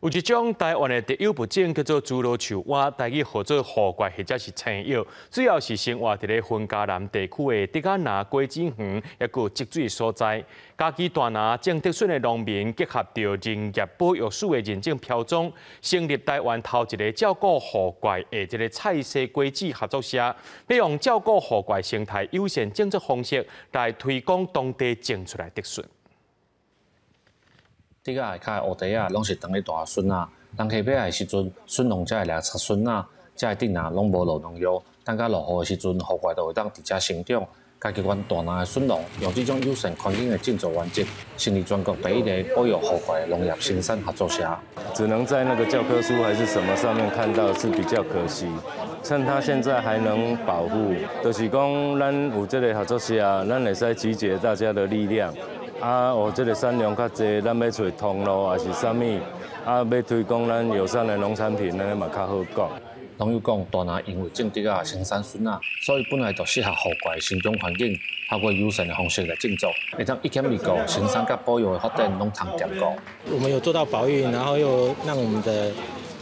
有一種台灣的特有物種叫做侏羅樹蛙，台語號做虎怪或者是青蛹，主要是生活佇咧雲嘉南地區的竹仔林、果子園，抑閣積水所在。嘉義大林種竹筍的農民結合著林業保育署的認證標準，成立台灣頭一个照顧虎怪的這个菜蔬果子合作社，欲用照顧虎怪生態友善種植方式來推廣當地種出來竹筍。竹仔下跤的烏地仔，攏是長咧大筍仔。人客欲愛的時陣，筍農才會來插筍仔。遮的竹林攏無落農藥，等到落雨的時陣，虎怪就會當佇遮生長。嘉義縣大林的筍農用這種友善環境的種植原則，成立全國第一个保育虎怪的農業生產合作社。只能在那個教科書還是什麼上面看到，是比較可惜。趁它現在還能保護，就是講咱有這个合作社，咱會使集結大家的力量。啊，哦，這个產量較濟，咱欲揣通路抑是啥物，啊，欲推廣咱友善的農產品，咱嘛較好講。農友講，大林因為種竹仔生產筍仔，所以本來就適合虎怪生長環境，透過友善的方式來種植，會當一兼二顧，生產佮保育的發展攏通兼顧。我們有做到保育，然後又讓我們的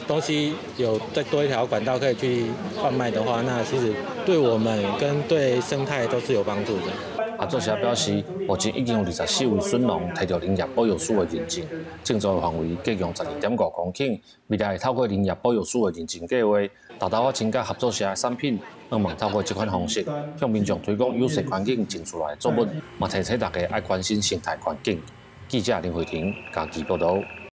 東西有再多一條管道可以去販賣的話，那其實對我們跟對生態都是有幫助的。合作社表示，目前已經有24位筍農提著林業保育署的認證，種植的範圍計共12.5公頃。未來會透過林業保育署的認證計劃，大豆仔增加合作社的產品，希望透過這款方式向民眾推廣友善環境種出來的作物，嘛提醒大家愛關心生態環境。記者林慧婷嘉義報導。